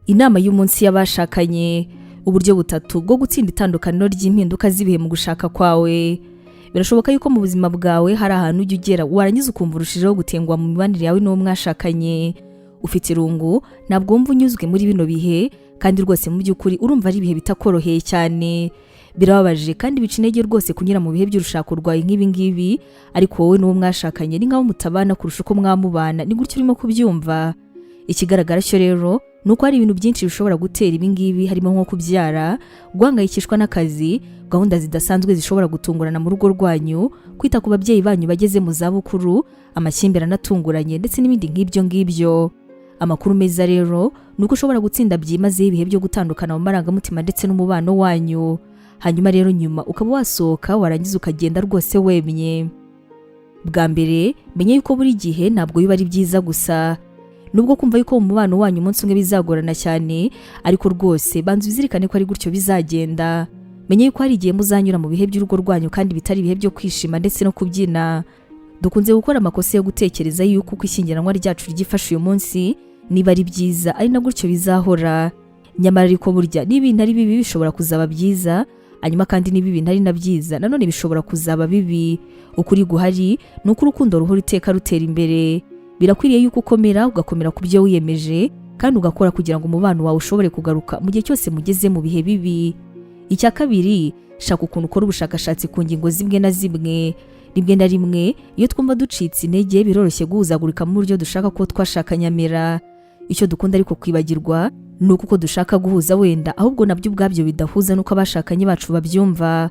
Inama y'umunsi y'abashakanye: uburyo butatu bwo gutsinda itandukaniro ry'impinduka z'ibihe mu gushaka kwawe. Birashoboka yuko mu buzima bwawe hari ahantu ujya ugera, warangiza ukumva urushijeho gutengwa mu mibanire yawe n'uwo mwashakanye. Ufite irungu, ntabwo wumva unyuzwe muri bino bihe, kandi rwose mu by'ukuri urumva ari ibihe bitakoroheye cyane. Birababaje kandi bica intege rwose kunyura mu bihe by'urushako rwawe nk'ibi ngibi, ariko wowe n'uwo mwashakanye ni nk'aho mutabana kurusha uko mwamubana. Ni gutyo urimo kubyumva. Ikigaragara cyo rero ni uko hari ibintu byinshi bishobora gutera ibi ngibi, harimo nko kubyara, guhangayikishwa n'akazi, gahunda zidasanzwe zishobora gutungurana mu rugo rwanyu, kwita ku babyeyi banyu bageze mu zabukuru, amakimbirane atunguranye ndetse n'ibindi nk'ibyo ngibyo. Amakuru meza rero ni uko ushobora gutsinda byimazeyo ibihe byo gutandukana mu marangamutima ndetse n'umubano wanyu, hanyuma rero nyuma ukaba wasohoka, warangiza ukagenda rwose wemye. Bwa mbere, menye yuko buri gihe ntabwo biba ari byiza gusa. Nubwo kumva yuko mu mubano wanyu umunsi umwe bizagorana cyane, ariko rwose banza uzirikane ko ari gutyo bizagenda. Menye yuko hari igihe muzanyura mu bihe by'urugo rwanyu kandi bitari ibihe byo kwishima ndetse no kubyina. Dukunze gukora amakosa yo gutekereza yuko uko ishyingiranwa ryacu ryifashe uyu munsi, niba ari byiza, ari na gutyo bizahora. Nyamara ariko burya niba ibintu ari bibi bishobora kuzaba byiza, hanyuma kandi niba ibintu ari na byiza nanone bishobora kuzaba bibi. Ukuri guhari ni uko urukundo ruhora iteka rutera imbere. Birakwiriye yuko ukomera, ugakomera ku byo wiyemeje, kandi ugakora kugira ngo umubano wawe ushobore kugaruka mu gihe cyose mugeze mu bihe bibi. Icya kabiri, shaka ukuntu ukora ubushakashatsi ku ngingo zimwe na zimwe. Rimwe na rimwe iyo twumva ducitse intege, biroroshye guhuzagurika mu buryo dushaka ko twashakanye amera. Icyo dukunda ariko kwibagirwa ni uko uko dushaka guhuza wenda ahubwo nabyo ubwabyo bidahuza n'uko abashakanye bacu babyumva.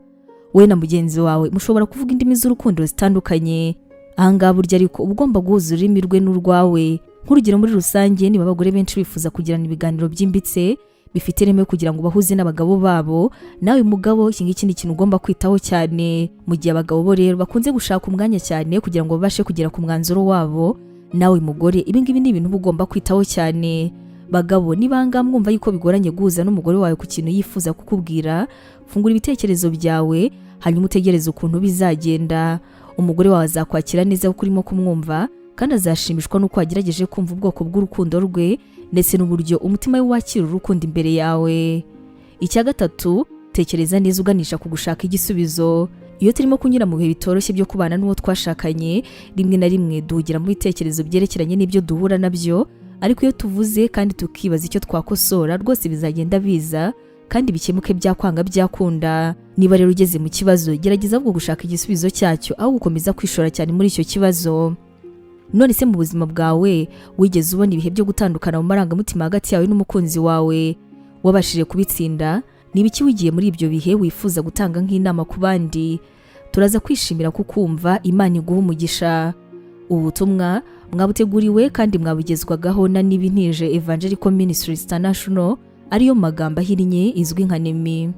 Wowe na mugenzi wawe mushobora kuvuga indimi z'urukundo zitandukanye. Ahangaha burya ariko uba ugomba guhuza ururimi rwe n'urwawe. Nk'urugero, muri rusange niba abagore benshi bifuza kugirana ibiganiro byimbitse bifite ireme kugira ngo bahuze n'abagabo babo, nawe mugabo iki ngiki ni ikintu ugomba kwitaho cyane. Mu gihe abagabo bo rero bakunze gushaka umwanya cyane kugira ngo babashe kugera ku mwanzuro wabo, nawe mugore ibi ngibi ni ibintu uba ugomba kwitaho cyane. Bagabo, niba ngaha mwumva yuko bigoranye guhuza n'umugore wawe ku kintu yifuza kukubwira, fungura ibitekerezo byawe, hanyuma utegereze ukuntu bizagenda. Umugore wawe azakwakira neza kuko urimo kumwumva, kandi azashimishwa n'uko wagerageje kumva ubwoko bw'urukundo rwe ndetse n'uburyo umutima we wakira urukundo imbere yawe. Icya gatatu, tekereza neza uganisha ku gushaka igisubizo. Iyo turimo kunyura mu bihe bitoroshye byo kubana n'uwo twashakanye, rimwe na rimwe duhugira mu bitekerezo byerekeranye n'ibyo duhura nabyo. Ariko iyo tuvuze kandi tukibaza icyo twakosora, rwose bizagenda biza kandi bikemuke byakwanga byakunda. Niba rero ugeze mu kibazo, gerageza ahubwo gushaka igisubizo cyacyo aho gukomeza kwishora cyane muri icyo kibazo. None se mu buzima bwawe wigeze ubona ibihe byo gutandukana mu marangamutima hagati yawe n'umukunzi wawe? Wabashije kubitsinda? Niba iki wigiye muri ibyo bihe wifuza gutanga nk'inama ku bandi? Turaza kwishimira kukumva. Imana iguha umugisha. Ubu butumwa mwabuteguriwe kandi mwabugezwagaho na Nibintije Evangelical Ministries International, ariyo magambo ahinnye izwi nka NEMI.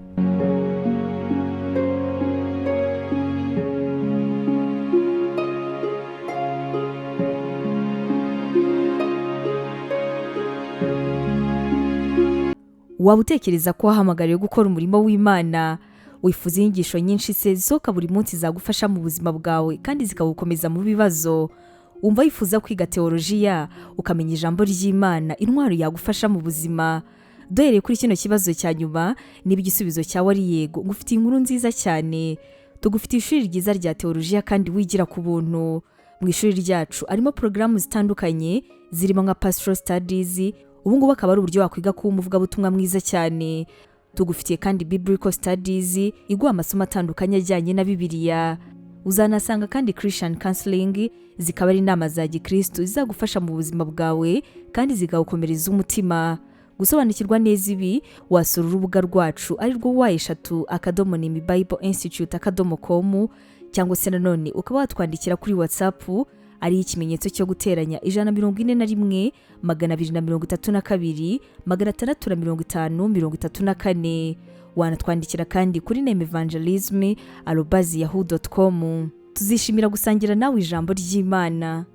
Waba utekereza ko wahamagariwe gukora umurimo w'Imana? Wifuza inyigisho nyinshi se zisohoka buri munsi zagufasha mu buzima bwawe kandi zikagukomeza mu bibazo? Wumva wifuza kwiga teolojiya, ukamenya ijambo ry'Imana, intwaro yagufasha mu buzima? Duhereye kuri kino kibazo cya nyuma, niba igisubizo cyawe ari yego, ngufitiye inkuru nziza cyane. Tugufitiye ishuri ryiza rya teolojiya kandi wigira ku buntu. Mu ishuri ryacu harimo porogaramu zitandukanye zirimo nka pastoral studies, ubu ngubu akaba ari uburyo wakwiga kuba umuvugabutumwa mwiza cyane. Tugufitiye kandi biblical studies iguha amasomo atandukanye ajyanye na Bibiliya. Uzanasanga kandi Christian counseling, zikaba ari inama za gikristo zizagufasha mu buzima bwawe kandi zikawukomereza umutima. Gusobanukirwa neza ibi, wasura urubuga rwacu ari rwo www.nemibibleinstitute.com, cyangwa se nanone ukaba watwandikira kuri WhatsApp ariyo ikimenyetso cyo guteranya 141 232 650 34. Wanatwandikira kandi kuri nemevangelism@yahoo.com. Tuzishimira gusangira nawe ijambo ry'Imana.